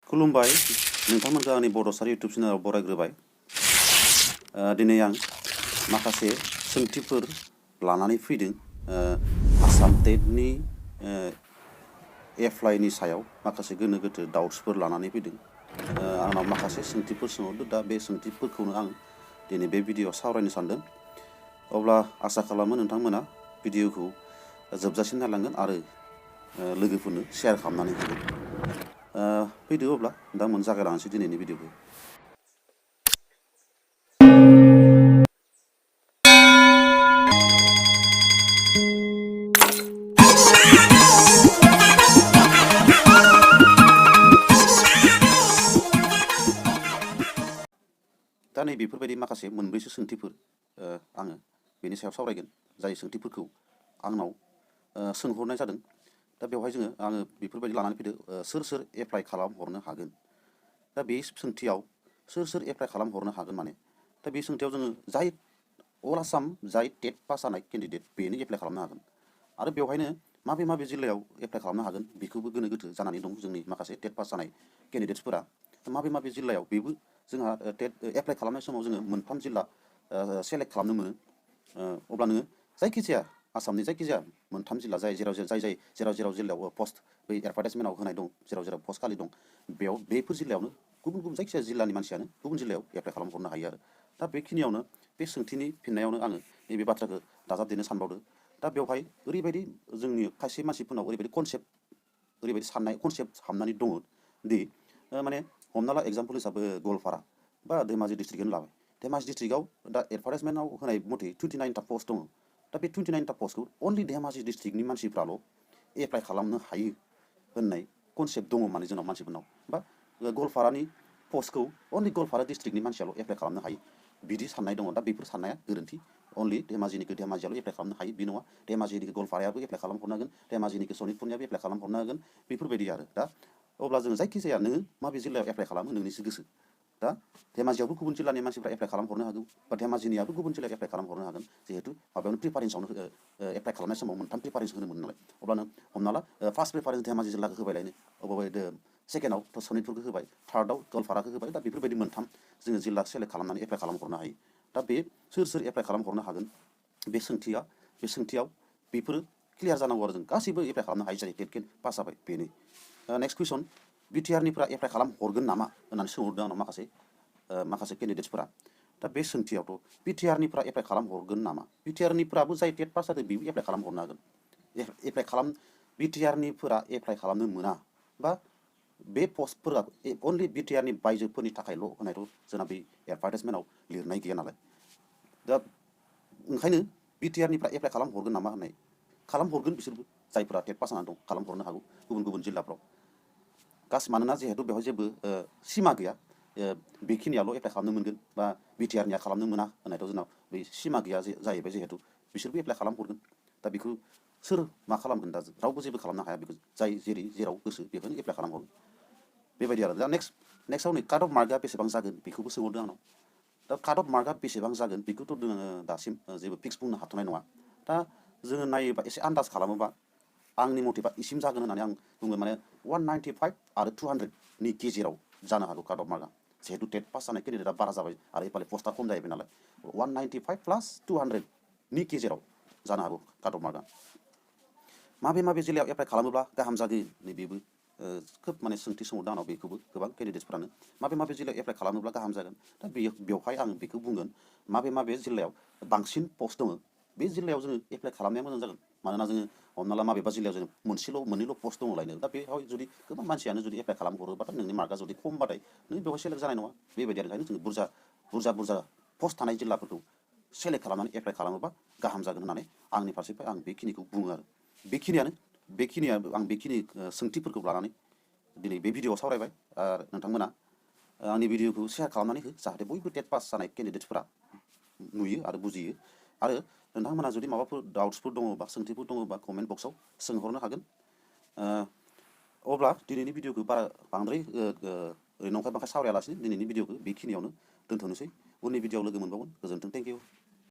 खुलुमबाय नोंथांमोनखौ आंनि बड'सार इउटुब चेनेलाव बरायग्रोबाय। दिनै आं माखासे सोंथिफोर लानानै फैदों आसाम टेटनि एप्लाइनि सायाव माखासे गोनो गोथो डाउट्सफोर लानानै फैदों। आंनाव माखासे सोंथिफोर सोंहरदों, दा बे सोंथिफोरखौनो आं दिनै बे भिडिअ'आव सावरायनो सानदों। अब्ला आसा खालामो नोंथांमोना भिडिअ'खौ जोबजासिम नायलांगोन आरो लोगोफोरनो शेयार खालामनानै होगोन। फैदो अब्ला दा जागायलांनोसै दिनैनि भिडिअ'खौ। दा नै बेफोरबायदि माखासे मोनब्रैसो सोंथिफोर आङो बेनि सायाव सावरायगोन, जाय सोंथिफोरखौ आंनाव सोंहरनाय जादों। दा बेवहाय आङो बेफोरबायदि लानानै फैदो सोर सोर एप्लाइ खालामहरनो हागोन। दा बे सोंथियाव सोर सोर एप्लाइ खालामहरनो हागोन माने, दा बे सोंथियाव जाय अल आसाम जाय टेट पास जानाय केन्डिडेट बेनो एप्लाइ खालामनो हागोन। आरो बेवहायनो माबे माबे जिल्लायाव एप्लाइ खालामनो हागोन बेखौबो गोनो गोथो जानानै दं जोंनि माखासे टेट पास जानाय केन्डिडेट्सफोरा। माबे माबे जिल्लायाव बेबो जोंहा टेट एप्लाइ खालामनाय समाव मोनथाम जिल्ला सेलेक्ट खालामनो मोनो। अब्ला नोङो जायखिजाया आसामनि जायखिजाया मोनथाम जिल्ला जेराव जेराव जिल्लायाव पस्ट बै एडभार्टाइजमेन्टआव होनाय दं, जेराव पस्ट खालि दं, बेयाव बेफोर जिल्लायावनो गुबुन जायखिजाया जिल्लानि मानसियानो गुबुन जिल्लायाव एप्लाइ खालामहरनो हायो आरो। दा बेखिनियावनो बे सोंथिनि फिननायावनो आङो नैबे बाथ्राखौ दाजाबदेरनो सानबावदो। दा बेवहाय ओरैबायदि जोंनि खायसे मानसिफोरनाव ओरैबायदि साननाय कनसेप्ट हाबनानै दङ दि माने हमना ला एग्जाम्पल हिसाबै गवालपारा बा धेमाजि डिस्ट्रिक्टखौनो लाबाय। धेमाजि डिस्ट्रिक्टआव दा एडभार्टाइजमेन्टआव होनाय मथे 29टा पस्ट दङ। दा बे 29टा पस्टखौ अनलि धेमाजि डिस्ट्रिक्टनि मानसिफ्राल' एप्लाइ खालामनो हायो होननाय कनसेप्ट दङ माने जोंनाव मानसिफोरनाव। बा गवालपारानि पस्टखौ अनलि गवालपारा डिस्ट्रिक्टनि मानसियाल' एप्लाइ खालामनो हायो बिदि साननाय दङ। दा बेफोर साननाया गोरोन्थि। अनलि धेमाजियाल' एप्लाइ खालामनो हायो बे नङा। धेमाजिनिखौ गवालपारायाबो एप्लाइ खालामहरनो हागोन, धेमाजिनिखौ सनितपुरनियाबो एप्लाइ खालामहरनो हागोन, बेफोरबायदि आरो। दा अब्ला जायखिजाया नोङो माबे जिल्लायाव एप्लाइ खालामो नोंनिसो गोसो। दा धेमाजियावबो गुबुन जिल्लानि मानसिफ्रा एप्लाइ खालामहरनो हागौ, बा धेमाजिनियाबो गुबुन जिल्लायाव एप्लाइ खालामहरनो हागोन। जिहेतु माबायावनो प्रिफारेन्सआवनो एप्लाइ खालामनाय समाव मोनथाम प्रिफारेन्स होनो मोनो नालाय। अब्ला नों हमना ला फार्स्ट प्रिफारेन्स धेमाजि जिल्लाखौ होबायलायनो, अबेबा सेकेन्डआव सनितपुरखौ होबाय, थार्डआव गवालपाराखौ होबाय। दा बेफोरबायदि मोनथाम जिल्ला सेलेक्ट खालामनानै एप्लाइ खालामहरनो हायो। दा बे सोर एप्लाइ खालामहरनो हागोन बे सोंथियाव बेफोरो क्लियार जानांगौ आरो। जों गासैबो एप्लाइ खालामनो हायो जायो टेट पास जाबाय बेनो। नेक्स्ट कुइसन, बिटिआरनिफ्रा एप्लाइ खालामहरगोन नामा होननानै सोंहरदों आंनाव माखासे केन्डिडेट्सफोरा। दा बे सोंथियावथ' बिटिआरनिफ्रा एप्लाइ खालामहरगोन नामा, बिटिआरनिफ्राबो जाय टेट पास जादों बेबो एप्लाइ खालामहरनो हागोन। बिटिआरनिफोरा एप्लाइ खालामनो मोना, बा बे पस्टफोरा अनलि बिटिआरनि बायजोफोरनि थाखायल' होनायथ' जोंना बे एडभार्टाइजमेन्टआव लिरनाय गैया नालाय। दा ओंखायनो बिटिआरनिफ्रा एप्लाइ खालामहरगोन नामा होननाय, खालामहरगोन बिसोरबो जायफोरा टेट पास जानानै दं खालामहरनो हागौ गुबुन जिल्लाफ्राव। मानोना जिहेतु बेवहाय जेबो सिमा गैया, बेखिनियाल' एप्लाइ खालामनो मोनगोन बा बिटिआरनिया खालामनो मोना होननायथ' जोंनाव बै सिमा गैया जाहैबाय। जिहेतु बिसोरबो एप्लाइ खालामहरगोन। दा बेखौ सोर मा खालामगोन? दा रावबो जेबो खालामनो हाया बेखौ। जाय जेराव गोसो बेखौनो एप्लाइ खालामहरगोन बेबायदि आरो। दा नेक्स्टआव नै काट अफ मार्कआ बेसेबां जागोन बेखौबो सोंहरदों आंनाव। दा काट अफ मार्कआ बेसेबां जागोन बेखौथ' जोङो दासिम जेबो फिक्स बुंनो हाथ'नाय नङा। दा जोङो नायोबा एसे आन्दाज खालामोबा आंनि मथेबा इसिम जागोन होननानै आं बुङो। माने 195 आरो 200नि गेजेराव जानो हागौ काट अफ मार्कआ। जिहेतु टेट पास जानाय केन्डिडेटआ बारा जाबाय आरो एफाले पस्टआ खम जाहैबाय नालाय। 195 प्लास 200नि गेजेराव जानो हागौ काट अफ मार्कआ। माबे जिल्लायाव एप्लाइ खालामोब्ला गाहाम जागोन नैबेबो खोब माने सोंथि सोंहरदों आंनाव। बेखौबो गोबां केन्डिडेट्सफ्रानो माबे जिल्लायाव एप्लाइ खालामोब्ला गाहाम जागोन। दा बेवहाय आं बेखौ बुंगोन, माबे जिल्लायाव बांसिन पस्ट दङ बे जिल्लायाव जोङो एप्लाइ खालामनाया मोजां जागोन। मानोना जोङो हमना ला माबेबा जिल्लायाव मोननैल' पस्ट दङलायनो, दा बेवहाय जुदि गोबां मानसियानो जुदि एप्लाइ खालामहरोबाथाय नोंनि मार्कआ जुदि खमबाथाय नों बेवहाय सेलेक्ट जानाय नङा। बेबायदि आरो। ओंखायनो जोङो बुरजा पस्ट थानाय जिल्लाफोरखौ सेलेक्ट खालामनानै एप्लाइ खालामोबा गाहाम जागोन होननानै आंनि फारसेनिफ्राय आं बेखिनिखौ बुङो आरो। आं बेखिनि सोंथिफोरखौ लानानै दिनै बे भिडिअ'आव सावरायबाय। आरो नोंथांमोना आंनि भिडिअ'खौ शेयार खालामनानै हो, जाहाथे बयबो टेट पास जानाय केन्डिडेट्सफोरा नुयो आरो बुजियो। आरो नोंथांमोना जुदि माबाफोर डाउट्सफोर दङबा, सोंथिफोर दङबा कमेन्ट बक्सआव सोंहरनो हागोन। अब्ला दिनैनि भिडिअ'खौ बांद्राय ओरै नंखाय बांखाय सावरायालासिनो दिनैनि भिडिअ'खौ बेखिनियावनो दोनथ'नोसै। उननि भिडिअ'आव लोगो मोनबावगोन। गोजोन्थों। Thank you.